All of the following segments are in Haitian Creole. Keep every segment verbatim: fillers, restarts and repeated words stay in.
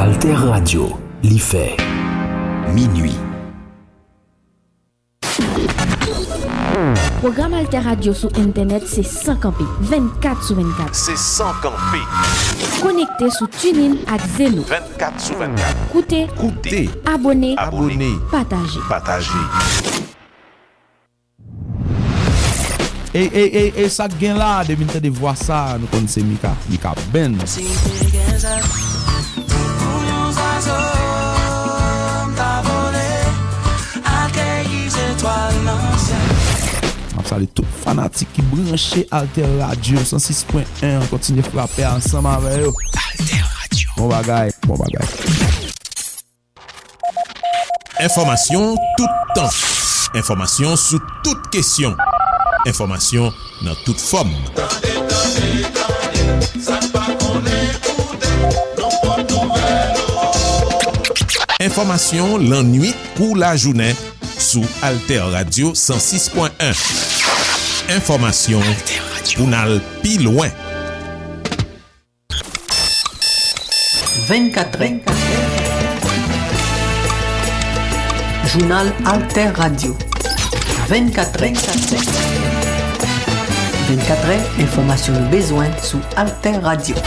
Alter Radio, li fè minui. Pwogram Alter Radio sou entènèt se san kanpe, vennkat sou vennkat. Se san kanpe. Konekte sou TuneIn ak Zeno. Vennkat sou vennkat. Koute, Koute. Abone, Abone. Pataje. Pataje. Ey, ey, ey, ey, sa k gen la? Depi n tande vwa sa, nou konn se Mika, Mika Band. Si te gen zam, tankou yon zwazo, m ta vole, ateyi zetwal nan syèl. M ap salye tout fanatik ki branche Alter Radio san sis pwen en an. Kontinye frape ansanm avè yo. Alter Radio. Bon bagay, bon bagay. Enfòmasyon toutan. Enfòmasyon sou tout kesyon. Enfòmasyon nan tout fòm. Tande, tande, tande, sa n pa konnen koute, nou pot nouvèl, o. Enfòmasyon lannuit kou lajounen sou Alter Radio san sis pwen en. Enfòmasyon pou n al pi lwen. Vennkat è. Jounal Alter Radio. Vennkat è. Vennkat è, enfòmasyon nou bezwen sou Alter Radio.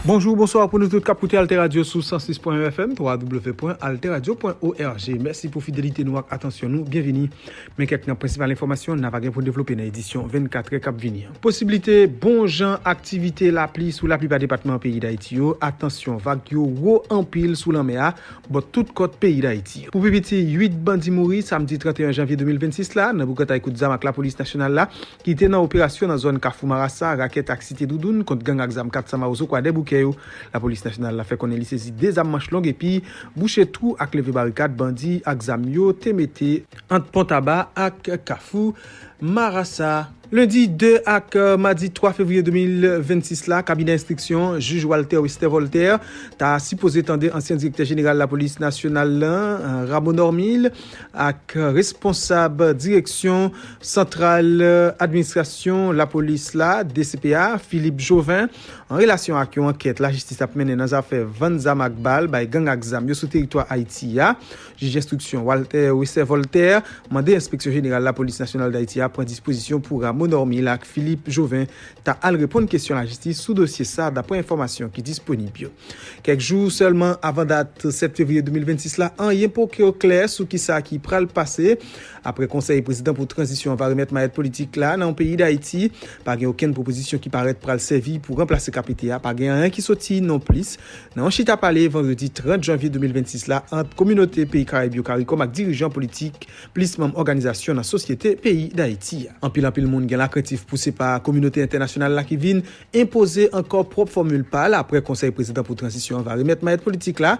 Bonjou, bonswa pou nou tout k ap koute Alter Radio sou san sis pwen en F M, twa W pwen alter radio pwen O R G. Mèsi pou fidelite nou ak atansyon nou. Byenvini. Men kèk nan prensipal enfòmasyon n a va gen pou n devlope nan edisyon vennkat è k ap vini an. Posiblite bon jan aktivite lapli sou laplipa depatman peyi Dayiti yo. Atansyon, vag yo wo anpil sou lanmè a bò tout kòt peyi Dayiti yo. Pou pi piti, uit bandi mouri samdi trannteyen janvye de mil vennsis la nan boukantay kout zam ak lapolis nasyonal la ki te nan operasyon nan zòn Kafou Marasa, Rakèt ak Site Doudoun kont gang ak zam kat san Mawozo Kwadèboukè yo. Lapolis nasyonal la fè konnen li sezi de zam manch long epi bouche twou ak leve barikad bandi ak zam yo te mete ant Pontaba ak Kafou Marasa. Lendi de ak, euh, madi twa fevriye de mil vennsis la, kabinè enstriksyon jij Walter Wester Voltaire ta sipoze tande ansyen direktè jeneral lapolis nasyonal la, euh, Rameau Normil, ak responsab direksyon santral, euh, administrasyon lapolis la, D C P A, Philippe Chauvin, an relasyon ak yon ankèt lajistis ap mennen nan zafè vann zam ak bal bay gang ak zam yo sou teritwa Ayiti a. Jij enstriksyon Walter Wester Voltaire mande Enspeksyon Jeneral Lapolis Nasyonal Dayiti a pran dispozisyon pou Rameau Normil ak Philippe Chauvin ta al reponn kesyon lajistis sou dosye sa, dapre enfòmasyon ki disponib yo. Kèk jou sèlman avan dat sèt fevriye de mil vennsis la, anyen poko klè sou kisa ki pral pase. Apre konsèy prezidan pou tranzisyon an va remèt mayèt politik la nan peyi Dayiti, pa gen okenn pwopozisyon ki parèt pral sèvi pou ranplase K P T a, pa gen anyen ki soti nonplis nan yon chita pale vandredi trant janvye de mil vennsis la ant kominote peyi Karayib yo, CARICOM, ak dirijan politik, plis manm òganizasyon nan sosyete peyi Dayiti a. Anpil, anpil moun gen lakrentif pouse pa kominote entènasyonal la ki vin enpoze ankò pwòp fòmil pa l apre Konsèy Prezidan pou Tranzisyon an va remèt mayèt politik la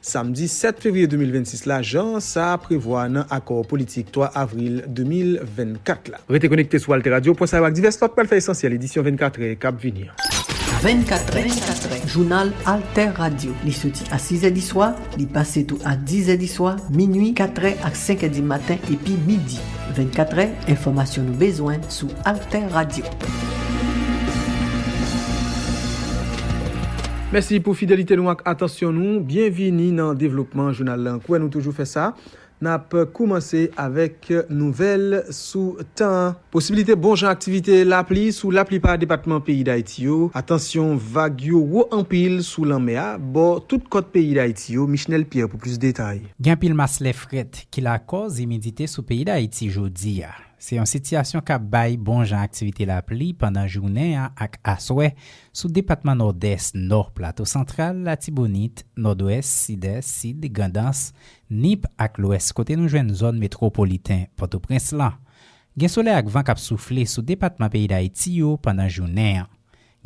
samdi sèt fevriye de mil vennsis la, jan sa prevwa nan akò politik twa avril de mil vennkat la. Rete konekte sou Alter Radio, pwen sa yo ak divès lòt pral fè esansyèl edisyon vennkat è k ap vini an. Vennkat è, jounal Alter Radio. Li soti a sis è di swa, li pase tou a diz è di swa, minui, kat è ak senk è di maten epi midi. Vennkat è, enfòmasyon nou bezwen sou Alter Radio. Mèsi pou fidelite nou ak atansyon nou. Byenvini nan devlopman jounal la. Kwè nou toujou fè sa. N ap koumanse avèk nouvèl sou tan an. Posiblite bon jan aktivite lapli sou laplipa depatman peyi Dayiti yo. Atansyon, vag yo wo anpil sou lanmè a, bò tout kòt peyi Dayiti yo. Michnel Pierre pou plis detay. Gen anpil mas lè frèt ki lakòz imidite sou peyi Dayiti jodi a. Se yon sitiyasyon k ap bay bon jan aktivite lapli pandan jounen an ak aswè sou depatman Nòdès, Nò, Plato Santral, Latibonit, Nòdwès, Sidès, Sid, Grandans, Nip ak Lwès, kote nou jwenn zòn metwopoliten Pòtoprens lan. Gen solèy ak van k ap soufle sou depatman peyi Dayiti yo pandan jounen an.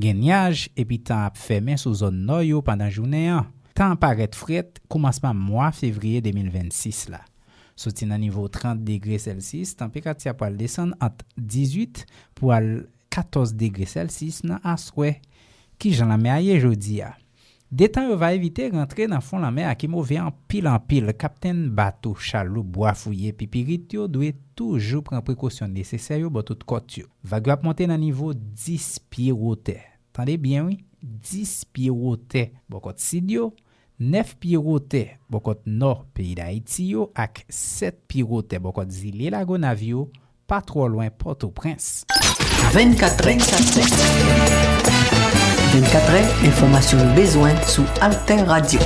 Gen nyaj epi tan ap fèmen sou zòn nò yo pandan jounen an. Tan an parèt frèt koumansman mwa fevriye de mil vennsis la. Soti nan nivo trant degre Celsius, tanperati a pral desann ant dizuit pou al katòz degre Celsius nan aswè. Kijan lanmè a ye jodi a? De tan yo va evite rantre nan fon lanmè a ki move anpil anpil. Kaptenn bato, chaloup, bwa fouye, pipirit yo dwe toujou pran prekosyon nesesè yo bò tout kòt yo. Vag yo ap monte nan nivo dis pye wotè. tande byen wi, dis pye wotè bò kòt sid yo, nèf pye wotè bò kòt nò peyi Dayiti yo ak sèt pye wotè bò kòt zile Lagonav yo, pa twò lwen Pòtoprens. Vennkat è, vennkat è, enfòmasyon nou bezwen sou Alter Radio.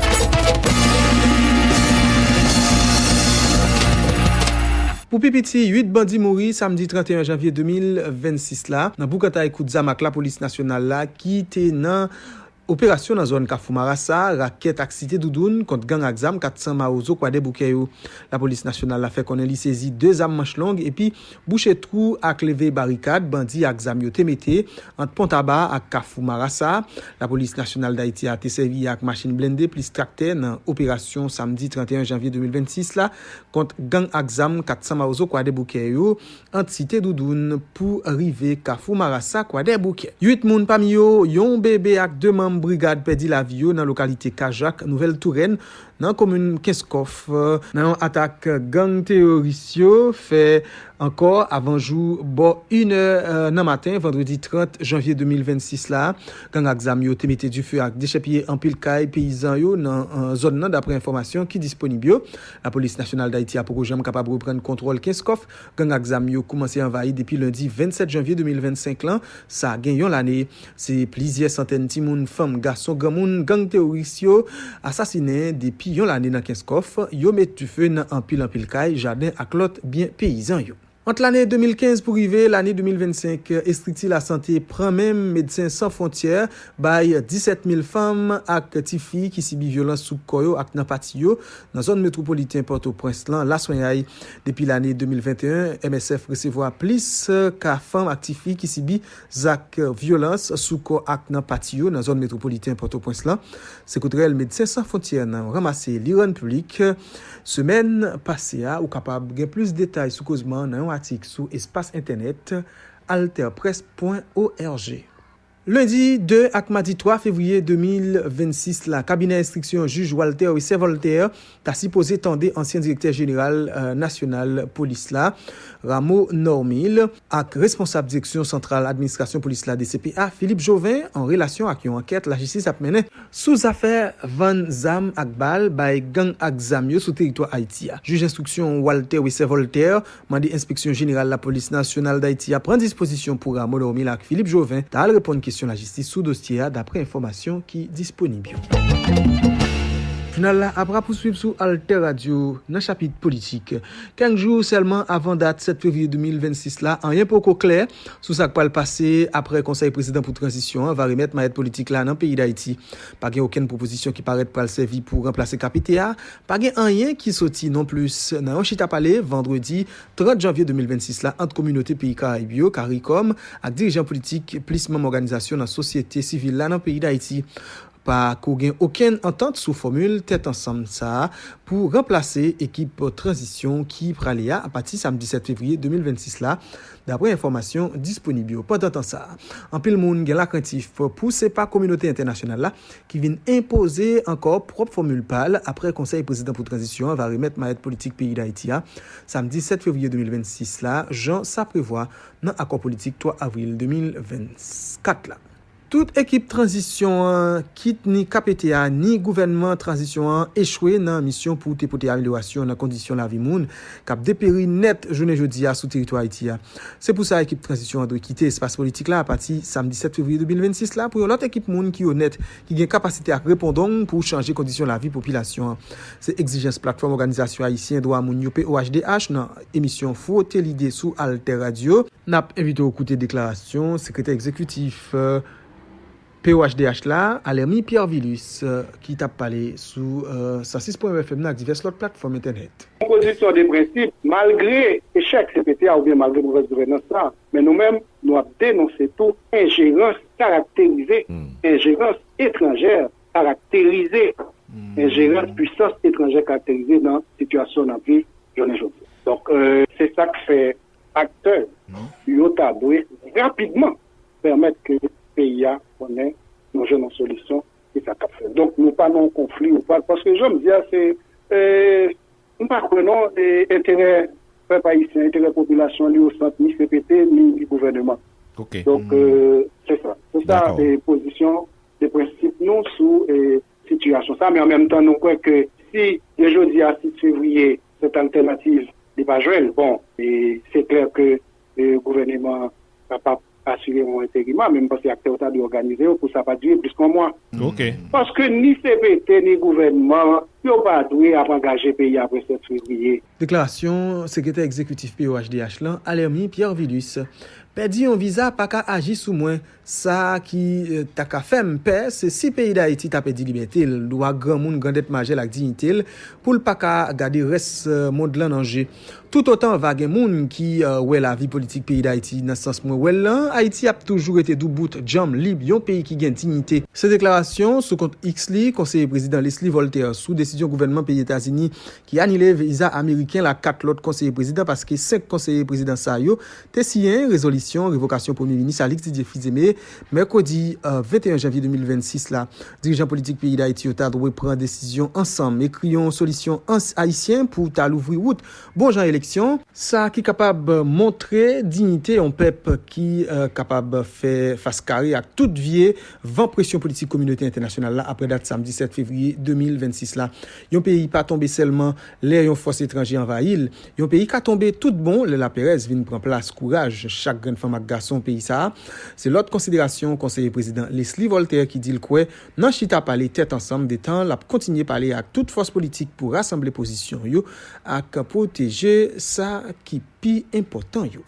Pou pi piti, uit bandi mouri samdi trannteyen janvye de mil vennsis la, nan boukantay kout zam ak lapolis nasyonal la ki te nan operasyon nan zòn Kafou Marasa, Rakèt ak Site Doudoun kont gang ak zam kat san Mawozo Kwadèboukè yo. Lapolis nasyonal la fè konnen li sezi de zam manch long epi bouche twou ak leve barikad bandi ak zam yo te mete ant Pon Taba ak Kafou Marasa. Lapolis nasyonal Dayiti a te sèvi ak machin blende plis traktè nan operasyon samdi trannteyen janvye de mil vennsis la kont gang ak zam kat san Mawozo Kwadèboukè yo ant Site Doudoun pou rive Kafou Marasa Kwadèboukè. Uit moun, pami yo yon bebe ak de manm brigad, pèdi lavi yo nan lokalite Kajak, Nouvèl Tourèn, nan komin Kenskòf, nan yon atak gang teyoris yo fè ankò avan jou bò inè nan maten vandredi trant janvye de mil vennsis la. Gang ak zam yo te mete dife ak dechèpiye anpil kay peyizan yo nan zòn nan, dapre enfòmasyon ki disponib yo. Lapolis nasyonal Dayiti a poko janm kapab reprann kontwòl Kenskòf. Gang ak zam yo koumanse anvayi depi lendi vennsèt janvye de mil vennsenk lan, sa gen yon lane. Se plizyè santèn timoun, fanm, gason, granmoun gang teworis yo asasinen depi yon lane nan Kenskòf. Yo met dife nan anpil anpil kay, jaden ak lòt byen peyizan yo. Ant lane de mil kenz pou rive lane de mil vennsenk, estrikti lasante pran men Medsen San Fwontyè bay disèt mil fanm ak tifi ki sibi vyolans sou kò yo ak nan pati yo nan zòn metwopoliten Pòtoprens lan laswenyay. Depi lane de mil venteyen, M S F resevwa plis ka fanm ak tifi ki sibi zak vyolans sou kò ak nan pati yo nan zòn metwopoliten Pòtoprens lan. Se kout rèl Medsen San Fwontyè nan ranmase li rann piblik semèn pase a. Ou kapab gen plis detay sou kozman an nan yon atik sou espas entènèt alterpress pwen org. Lendi de ak madi twa fevriye de mil vennsis la, kabinè enstriksyon jij Walter Wesser Voltaire ta sipoze tande ansyen direktè jeneral, eh, nasyonal polis la, Rameau Normil, ak responsab direksyon santral administrasyon polis la, D C P A, Philippe Jouvin, an relasyon ak yon ankèt lajistis ap mennen sou zafè vann zam ak bal bay gang ak zam yo sou teritwa Ayiti a. Jij enstriksyon Walter Wesser Voltaire mande Enspeksyon Jeneral Lapolis Nasyonal Dayiti a pran dispozisyon pou Rameau Normil ak Philippe Jouvin ta al reponn kesyon lajistis sou dosye a, dapre enfòmasyon ki disponib yo. Jounal la ap rapousuiv sou Alter Radio nan chapit politik. Kèk jou sèlman avan dat sèt fevriye de mil vennsis la, anyen poko klè sou sa k pral pase apre Konsèy Prezidan pou Tranzisyon an va remèt mayèt politik la nan peyi Dayiti. Pa gen okenn pwopozisyon ki parèt pral sèvi pou ranplase K P T a. Pa gen anyen ki soti nonplis nan yon chita pale vandredi trant janvye de mil vennsis la ant kominote peyi Karayib yo, CARICOM, ak dirijan politik plis manm òganizasyon nan sosyete sivil la nan peyi Dayiti. Pako gen okenn antant sou fòmil tèt ansanm sa a pou ranplase ekip tranzisyon ki prale a apati samdi sèt fevriye de mil vennsis la, dapre enfòmasyon disponib yo. Pandan tan sa a, anpil moun gen lakrentif pou se pa kominote entènasyonal la ki vin enpoze ankò pwòp fòmil pa l apre Konsèy Prezidan pou Tranzisyon an va remèt mayèt politik peyi Dayiti a samdi sèt fevriye de mil vennsis la, jan sa prevwa nan akò politik twa avril de mil vennkat la. Tout ekip tranzisyon an, kit ni K P T a, ni gouvènman tranzisyon an, echwe nan misyon pou te pote amelyorasyon nan kondisyon lavi moun k ap deperi nèt jounen jodi a sou teritwa Ayiti a. Se pou sa, ekip tranzisyon an dwe kite espas politik la apati samdi sèt fevriye de mil vennsis la pou yon lòt ekip moun ki onèt, ki gen kapasite ak repondong pou chanje kondisyon lavi popilasyon an. Se egzijans Platfòm Òganizasyon Ayisyen Dwa Moun yo, P O H D H, nan emisyon Fwote Lide sou Alter Radio. N ap envite w koute deklarasyon sekretè egzekitif, eh, P O H D H la, Alermy Piervilus, eh, ki t ap pale sou, eh, san sis pwen wen F M nan ak divès lòt platfòm entènèt. Yon pozisyon de prensip, malgre echèk C P T a oubyen malgre movèz gouvènans la, men nou menm, nou ap denonse tou enjerans karakterize, enjerans etranjè karakterize, enjerans pwisans etranjè karakterize nan sitiyasyon n ap viv jounen jodi a. Donk, eh, se sa k fè aktè yo ta dwe rapidman pèmèt ke peyi a konnen nou jwenn yon solisyon ki sa k ap fèt. Donk, nou pa nan yon konfli, ou pa, paske jan m di a, se, eh, m pa kwè non, eh, enterè pèp ayisyen, enterè popilasyon li o sant ni C P T, ni gouvèneman. Donk, eh, se sa. Se sa, eh, pozisyon. kesyon de prensip nou sou e, sitiyasyon sa. Men an menm tan, nou kwè ke si, jodi a, sis fevriye, sèt altènativ, li pa jwenn, bon, e se klè ke e, gouvèneman an kapab asire yon enteriman, men m panse aktè yo ta dwe òganize yo pou sa pa dire plis ke yon mwa. Ok. Paske ni C P T, ni gouvènman, yo pa dwe ap angaje peyi a apre sèt fevriye. Deklarasyon sekretè egzekitif P O H D H lan, Alermy Piervilus. Pèdi yon viza pa ka aji sou mwen. Sa ki e, ta ka fè m pè, se si peyi Dayiti ta pèdi libète l, dwa granmoun, grandèt majè l ak diyite l, pou l pa ka gade rès e, mond lan nan je. Toutotan va gen moun ki e, wè lavi politik peyi Dayiti nan sans mwen wè l lan, Ayiti ap toujou rete doubout, djanm, lib, yon peyi ki gen diyite. Se deklarasyon sou kont X li, konseye prezidan Leslie Voltaire sou desizyon gouvènman peyi Etazini ki anile viza ameriken l ak kat lòt konseye prezidan, paske senk konseye prezidan sa yo te siyen rezolisyon revokasyon premye minis Alix Didier Fils-Aimé mèkredi e, venteyen janvye de mil vennsis la. Dirijan politik peyi Dayiti yo ta dwe pran desizyon ansanm, ekri yon solisyon ans- ayisyen pou ta louvri wout bon jan eleksyon. Sa ki kapab montre diyite yon pèp ki e, kapab fè fas kare ak tout vye van presyon politik kominote entènasyonal la apre dat samdi sèt fevriye de mil vennsis la. Yon peyi pa tonbe sèlman lè yon fòs etranje anvayi l. Yon peyi ka tonbe tout bon lè laperèz vin pran plas kouraj chak grenn fanm ak gason peyi sa a. Se lòt konsiderasyon konseye prezidan Leslie Voltaire ki di l kwè nan chita pale tèt ansanm detan l ap kontinye pale ak tout fòs politik pou rasanble pozisyon yo ak pwoteje sa ki pi enpòtan yo.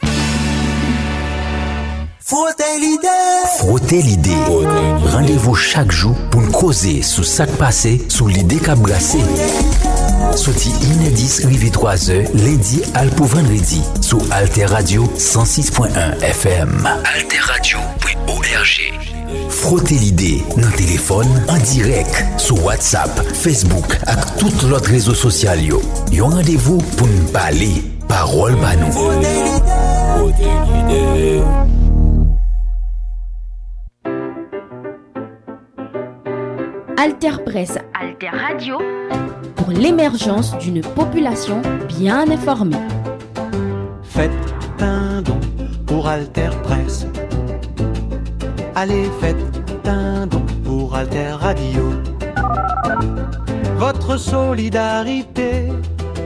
Frote lide. Frote lide. Randevou chak jou pou n koze sou sa k pase, sou lide k ap brase. Soti inè dis rive twazè, lendi al pou vandredi, sou Alter Radio san sis pwen en F M. Alter Radio pwen O R G. Frote lide nan telefòn, an dirèk, sou WhatsApp, Facebook ak tout lòt rezo sosyal yo. Yon randevou pou n pale, pawòl pa nou. Alter Presse, Alter Radio, pour l'émergence d'une population bien informée. Faites un don pour Alter Presse. Allez, faites un don pour Alter Radio. Votre solidarité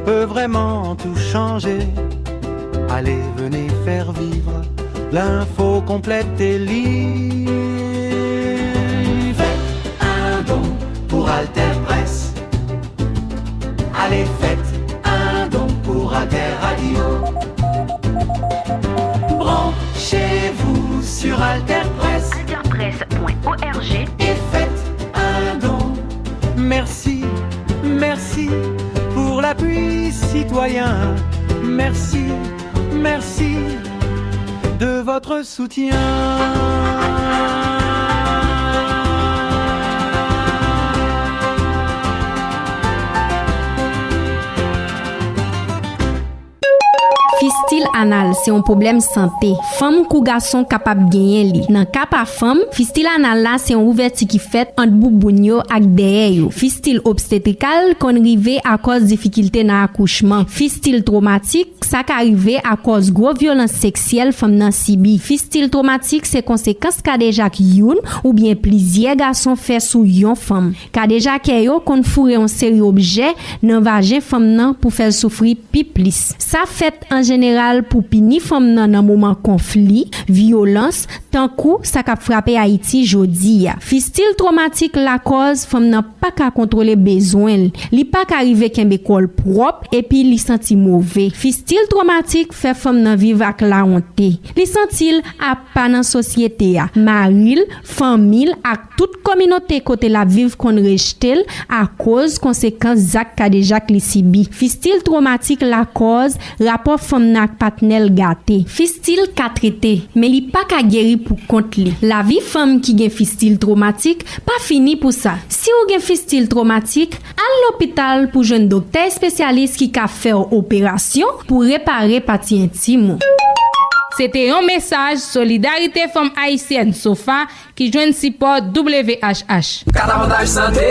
peut vraiment tout changer. Allez, venez faire vivre l'info complète et lire. Faites un don pour Alter Presse. Allez, faites un don pour Alter Radio. Branchez-vous sur Alter Presse. Alter Presse point O R G. Et faites un don. Merci, merci pour l'appui citoyen. Merci, merci de votre soutien. Fistil anal se yon pwoblèm sante. Fanm kou gason kapab genyen li. Nan ka pa fanm, fistil anal la se yon ouvèti ki fèt ant bouboun yo ak dèyè yo. Fistil obstetrikal konn rive akòz difikilte nan akouchman. Fistil twomatik, sa ka rive akòz gwo vyolans seksyèl fanm nan sibi. Fistil twomatik se konsekans kadejak youn oubyen plizyè gason fè sou yon fanm. Kadejakè yo konn foure yon seri objè nan vajen fanm nan pou fè l soufri pi plis. Sa fèt an jeneral pou pini fanm nan nan moman konfli, vyolans, tankou sa k ap frape Ayiti jodi a. Fistil twomatik lakòz fanm nan pa ka kontwole bezwen l, li pa ka rive kenbe kò l pwòp epi li santi move. Fistil twomatik fè fanm nan viv ak lawonte. Li santi l apa nan sosyete a. Mari l, fanmi l ak tout kominote kote l ap viv konn rejte l akoz konsekans zak kadejak li sibi. Fistil twomatik lakòz rapò fanm nan ak patnè l gate. Fistil ka trete, men li pa ka geri pou kont li. Lavi fanm ki gen fistil twomatik pa fini pou sa. Si w gen fistil twomatik, al lopital pou jwenn doktè espesyalis ki ka fè w operasyon pou repare pati entim ou. Se te yon mesaj Solidarite Fanm Ayisyèn, sofa, ki jwenn sipò W H H. Kat avantaj sante,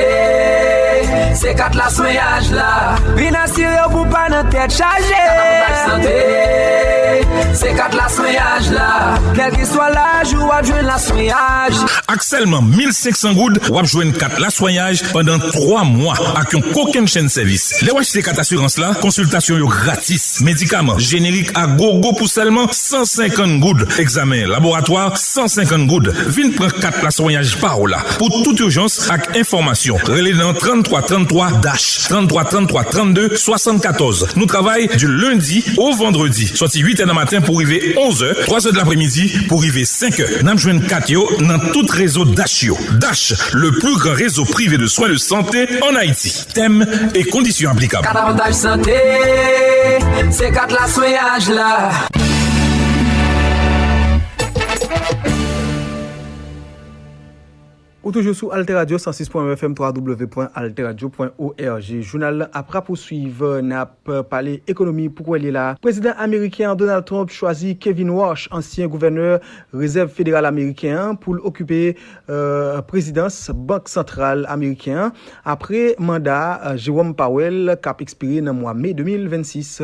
se kat laswenyaj la. Vin asire w pou w pa nan tèt chaje. Kat avantaj sante. Se kat laswenyaj la. Kèlkeswa laj ou, w ap jwenn laswenyaj. Ak sèlman mil senk san goud, w ap jwenn kat laswenyaj pandan twa mwa ak yon kokennchenn sèvis. Lè w achte kat asirans la, konsiltasyon yo gratis, medikaman jenerik a gogo pou sèlman san senkant goud, egzamen laboratwa san senkant goud. Vin pran kat laswenyaj pa w la. Pou tout ijans ak enfòmasyon, rele nan trannntwa trannntwa dash, trannntwa trannntwa trannde swasannkatòz. Nou travay di lendi o vandredi, sòti uit è nan maten pou rive onz è, twa è de lapremidi pou rive senk è. N ap jwenn kat yo nan tout rezo dash yo. Dash, le plus grand réseau privé de soins de santé en Haïti. Tèm e kondisyon aplikab. Kat avantaj sante, se kat laswenyaj la. Ou toujou sou Alter Radio san sis pwen wen F M, twa w pwen alteradio pwen org. Jounal la ap rapouswiv, n ap pale ekonomi pou kwè li la. Prezidan ameriken an, Donald Trump, chwazi Kevin Warsh, ansyen gouvènè Rezèv Federal ameriken an, pou l okipe, euh, prezidans Bank Santral ameriken an, apre manda, euh, Jerome Powell k ap ekspire nan mwa me de mil vennsis.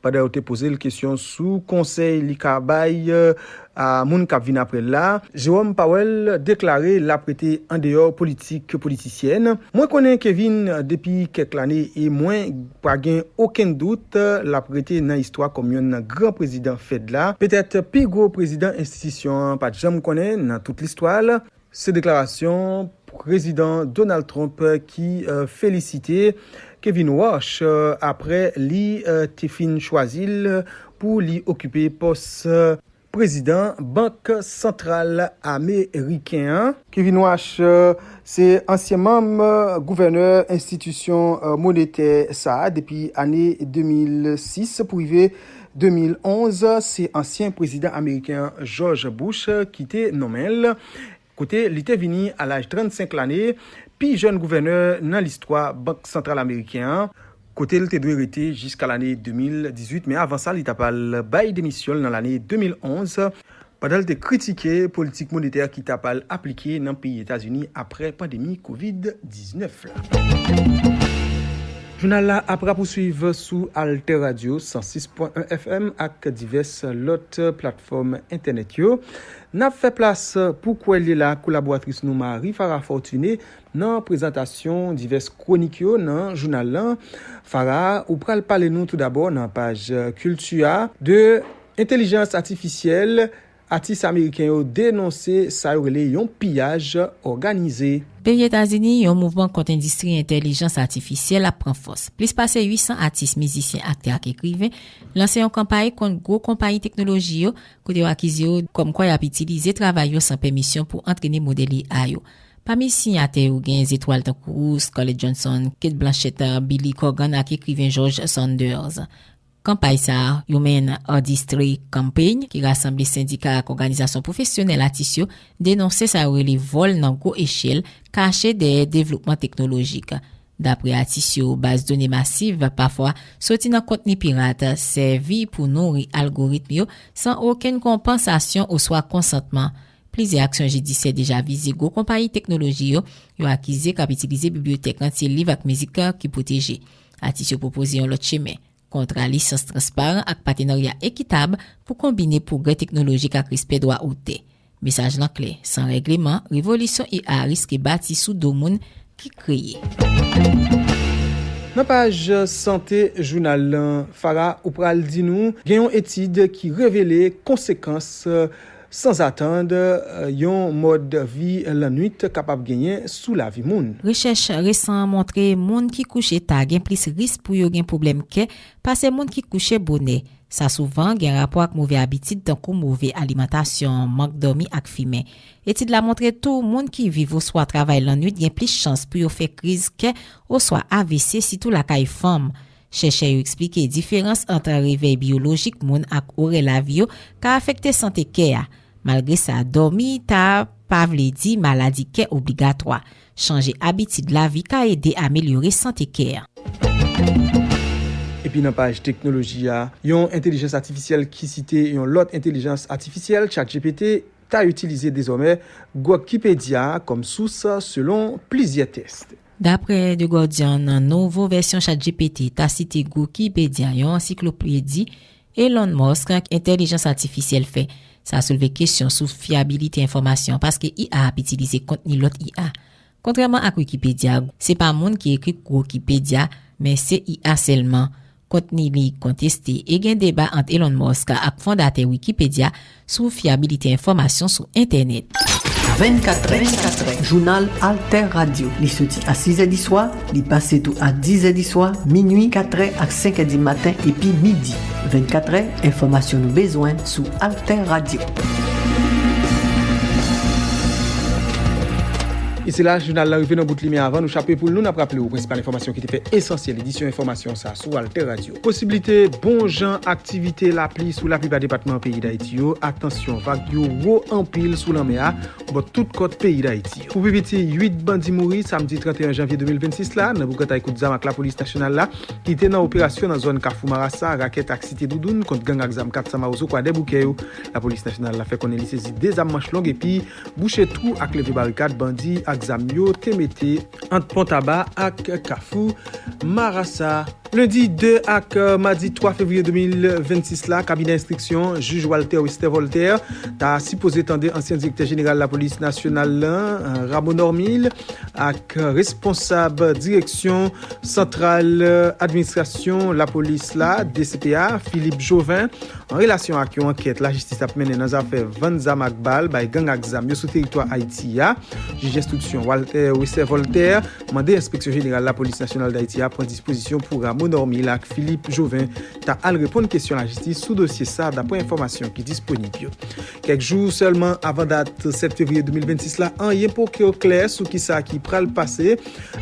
Pandan yo te poze l kesyon sou konsèy li ka bay, euh, a moun k ap vin apre l la, Jerome Powell deklare l ap rete andeyò politik politisyèn. Mwen konnen Kevin depi kèk lane e mwen pa gen okenn dout l ap rete nan istwa kòm yonn nan gran prezidan Fed la, petèt pi gwo prezidan enstitisyon an pa t janm konnen nan tout listwa l. Se deklarasyon Prezidan Donald Trump ki, euh, felisite Kevin Warsh, euh, apre li, euh, te fin chwazi l pou li okipe pòs, euh, prezidan Bank Santral Ameriken an. Kevin Warsh, euh, se ansyen manm, euh, gouvènè enstitisyon, euh, monetè sa a depi ane de mil sis pou rive de mil onz. Se ansyen prezidan ameriken George Bush, euh, ki te nonmen l, kote li te vini a laj trannsenk lane, pi jèn gouvènè nan listwa Bank Santral Ameriken an, kote l te dwe rete jiska lane de mil dizuit, men avan sa, li t ap al bay demisyon l nan lane de mil onz, pandan l te kritike politik monetè ki t ap al aplike nan peyi Etazini apre pandemi kovid diznèf la. Jounal la ap rapouswiv sou Alter Radio san sis pwen en F M ak divès lòt platfòm entènèt yo. N ap fè plas pou kwè li la kolaboratris nou Marie Farah Fortuné nan prezantasyon divès kwonik yo nan jounal lan. Farah, ou pral pale nou toudabò nan paj kilti a de entèlijans atifisyèl. Atis ameriken yo denonse sa yo rele yon piyaj òganize. Peyi Etazini, yon mouvman kont endistri entèlijans atifisyèl ap pran fòs. Plis pase uit san atis, mizisyen, aktè ak ekriven lanse yon kanpay kont gwo konpayi teknoloji yo, kote yo akize yo kòmkwa y ap itilize travay yo san pèmisyon pou antrene modèl I A yo. Pami siyatè yo, gen zetwal tankou Scarlett Johansson, Cate Blanchett, Billy Corgan ak ekriven George Saunders. Kanpay sa a, Human Artistry Campaign, ki rasanble sendika ak òganizasyon pwofesyonèl atis yo, denonse sa yo rele vòl nan gwo echèl, kache dèyè devlopman teknolojik. Dapre atis yo, baz done masiv pafwa soti nan kontni pirat sèvi pou nouri algoritm yo san okenn konpansasyon oswa konsantman. Plizyè aksyon jidisyè deja vize gwo konpayi teknoloji yo, yo akize k ap itilize bibliyotèk antye liv ak mizik ki pwoteje. Atis yo pwopoze yon lòt chemen, kontra lisans transparan ak patenarya ekitab pou konbine pwogrè teknolojik ak respè dwa otè. Mesaj lan klè, san règleman, revolisyon I A riske bati sou do moun ki kreye. Nan paj sante jounal lan, Farah, ou pral di nou, gen yon etid ki revele konsekans, euh, sanzatann, euh, yon mòd vi lannwit kapab genyen sou lavi moun. Rechèch resan an montre moun ki kouche ta gen plis risk pou yo gen pwoblèm kè pase moun ki kouche bonè. Sa souvan gen rapò ak move abitid tankou move alimantasyon, mank dòmi ak fimen. Etid la montre tou, moun ki viv oswa travay lannwit gen plis chans pou yo fè kriz kè oswa A V C, sitou lakay fanm. Chèchè yo eksplike diferans ant revèy biyolojik moun ak orè lavi yo ka afekte sante kè a. Malgre sa, dòmi ta pa vle di maladi kè obligatwa. Chanje abitid lavi ka ede amelyore sante kè a. Epi nan paj teknoloji a, yon entèlijans atifisyèl ki site yon lòt entèlijans atifisyèl, ChatGPT, ta itilize dezòmè Grokipedia kòm sous selon plizyè tès. Dapre The Guardian, nouvo vèsyon ChatGPT ta site Grokipedia, yon ansiklopedi Elon Musk ak entèlijans atifisyèl fè, sa soulve kesyon sou fyabilite enfòmasyon paske I A ap itilize kontni lòt I A. Kontrèman ak Wikipedia, se pa moun ki ekri Gwokipedia, men se I A sèlman. Kontni li konteste e gen deba ant Elon Musk ak fondatè Wikipedia sou fyabilite enfòmasyon sou entènèt. Vennkatrè, Vennkatrè, jounal Alter Radio. Li soti a sis è di swa, li pase tou a diz è di swa, minui, katrè ak senk è di maten epi midi. Vennkatrè, enfòmasyon nou bezwen sou Alter Radio. E se la, jounal la rive nan bout li, men avan nou chape poul nou, n ap raple w prensipal enfòmasyon ki te fè esansyèl edisyon enfòmasyon sa a sou Alter Radio. Posiblite bon jan aktivite lapli sou laplipa depatman peyi Dayiti yo. Atansyon, vag yo wo anpil sou lanmè a bò tout kòt peyi Dayiti yo. Pou pi piti, uit bandi mouri samdi trannteyen janvye de mil vennsis la nan boukantay kout zam ak lapolis nasyonal la ki te nan operasyon nan zòn Kafou Marasa, Rakèt ak Site Doudoun kont gang ak zam kat san Mawozo Kwadèboukè yo. Lapolis nasyonal la fè konnen li sezi de zam manch long epi bouche twou ak leve barikad bandi ak zam yo te mete ant Pon Taba ak Kafou Marasa. Lendi de ak, euh, madi twa fevriye de mil vennsis la, kabinè enstriksyon jij Walter Wester Voltaire ta sipoze tande ansyen direktè jeneral lapolis nasyonal la, euh, Rameau Normil, ak responsab direksyon santral, euh, administrasyon lapolis la, D C P A, Philippe Jouvin, an relasyon ak yon ankèt lajistis ap mennen nan zafè vann zam ak bal bay gang ak zam yo sou teritwa Ayiti a. Jij enstriksyon Walter Wester Voltaire mande enspeksyon jeneral lapolis nasyonal Dayiti a pran dispozisyon pou Rameau Normil ak Philippe Jouvin ta al reponn kesyon lajistis sou dosye sa, dapre enfòmasyon ki disponib yo. Kèk jou sèlman avan dat sèt fevriye de mil vennsis la, anyen poko klè sou kisa ki pral pase.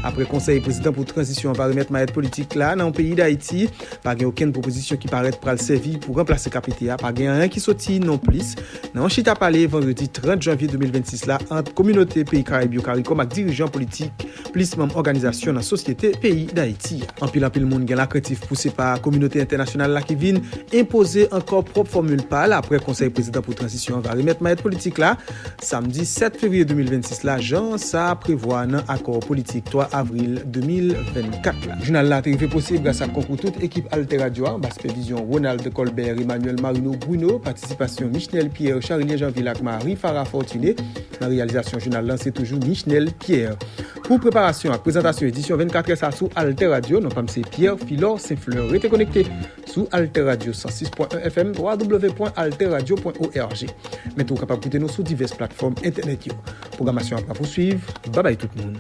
Apre konsèy prezidan pou tranzisyon an va remèt mayèt politik la nan peyi Dayiti, pa gen okenn pwopozisyon ki parèt pral sèvi pou ranplase K P T a. Pa gen anyen ki soti nonplis nan yon chita pale vandredi trant janvye de mil vennsis la ant kominote peyi Karayib yo, CARICOM, ak dirijan politik plis manm òganizasyon nan sosyete peyi Dayiti a. Anpil, anpil moun gen lakrentif pouse pa kominote entènasyonal la ki vin enpoze ankò pwòp fòmil pa l apre konsèy prezidan pou tranzisyon an va remèt mayèt politik la samdi sèt fevriye de mil vennsis la, jan sa prevwa nan akò politik twa avril de mil vennkat la. Jounal la te rive posib gras ak konkou tout ekip Alter Radio a, anba sipèvizyon Ronald Colbert, Emmanuel Marino Bruno, patisipasyon Michnel Pierre, Charilien Jeanville ak Marie Farah Fortuné. Nan reyalizasyon jounal la, se toujou Michnel Pierre. Pou preparasyon ak prezantasyon edisyon vennkatrè sa sou Alter Radio, non pa m se Pierre Philor Saint-Fleur. Rete konekte sou Alter Radio san sis pwen en F M, twa w w w pwen alter radio pwen o r g. Men tou, ou kapab koute nou sou divès platfòm entènèt yo. Pwogramasyon ap ap pouswiv. Babay tout moun.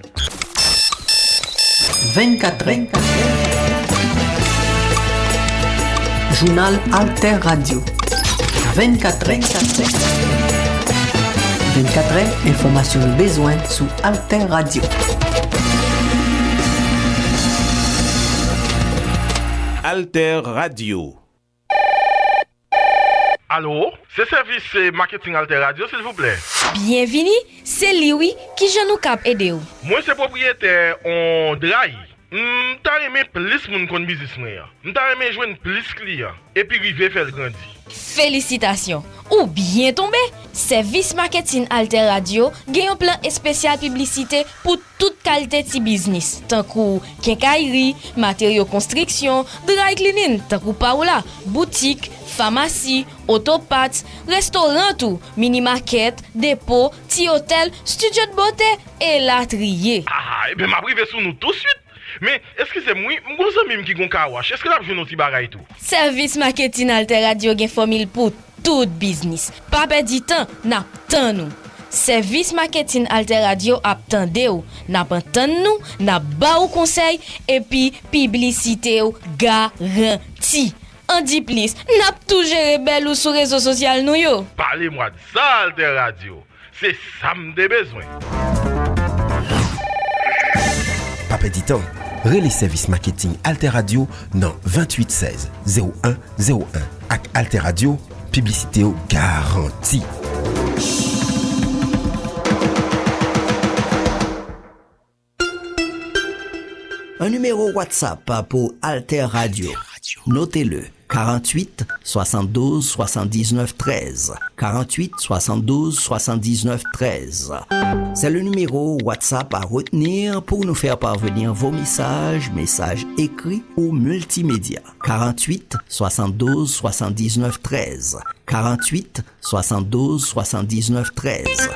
Vennkatrè. Jounal Alter Radio. Vennkatrè. Vennkatrè, enfòmasyon nou bezwen sou Alter Radio. Alter Radio. Alo, se sèvis, eh, maketing Alter Radio, silvouplè. Byenvini, se li wi, kijan nou kab ede w? Mwen se pwopriyetè on dray. M ta renmen plis moun konn biznis mwen an. M ta renmen jwenn plis kliyan, epi rive fè l grandi. Felisitasyon! Ou byen tonbe! Sèvis maketin Alter Radio gen yon plan espesyal piblisite pou tout kalite ti biznis, tankou kenkayri, materyo konstriksyon, dry cleaning, tankou pa w la, boutik, famasi, oto parts, restoran tou, mini market, depo, ti otèl, studio de beauté, elatriye. Ah, ebyen, m ap rive sou nou touswit. Men, eskize m wi, m gon zanmi m ki gon car wash. Èske l ap jwenn yon ti bagay tou? Sèvis maketin Alter Radio gen fòmil pou tout biznis. Pa pèdi tan, n ap tann ou. Sèvis maketin Alter Radio ap tande w, n ap antann nou, n ap ba ou konsèy, epi piblisite w garanti. Andiplis, n ap tou jere bèl ou sou rezo sosyal nou yo. Pale mwa de sa, Alter Radio. Se sa m te bezwen. Pa pèdi tan, rele sèvis maketing Alter Radio nan venntuit sèz zewo en zewo en. Ak Alter Radio, piblisite w garanti. Un numéro WhatsApp pour Alter Radio. Notez-le, quarante-huit soixante-douze soixante-dix-neuf treize. Quarante-huit soixante-douze soixante-dix-neuf treize. C'est le numéro WhatsApp à retenir pour nous faire parvenir vos messages, messages écrits ou multimédia. Quarante-huit soixante-douze soixante-dix-neuf treize. Quarante-huit soixante-douze soixante-dix-neuf treize.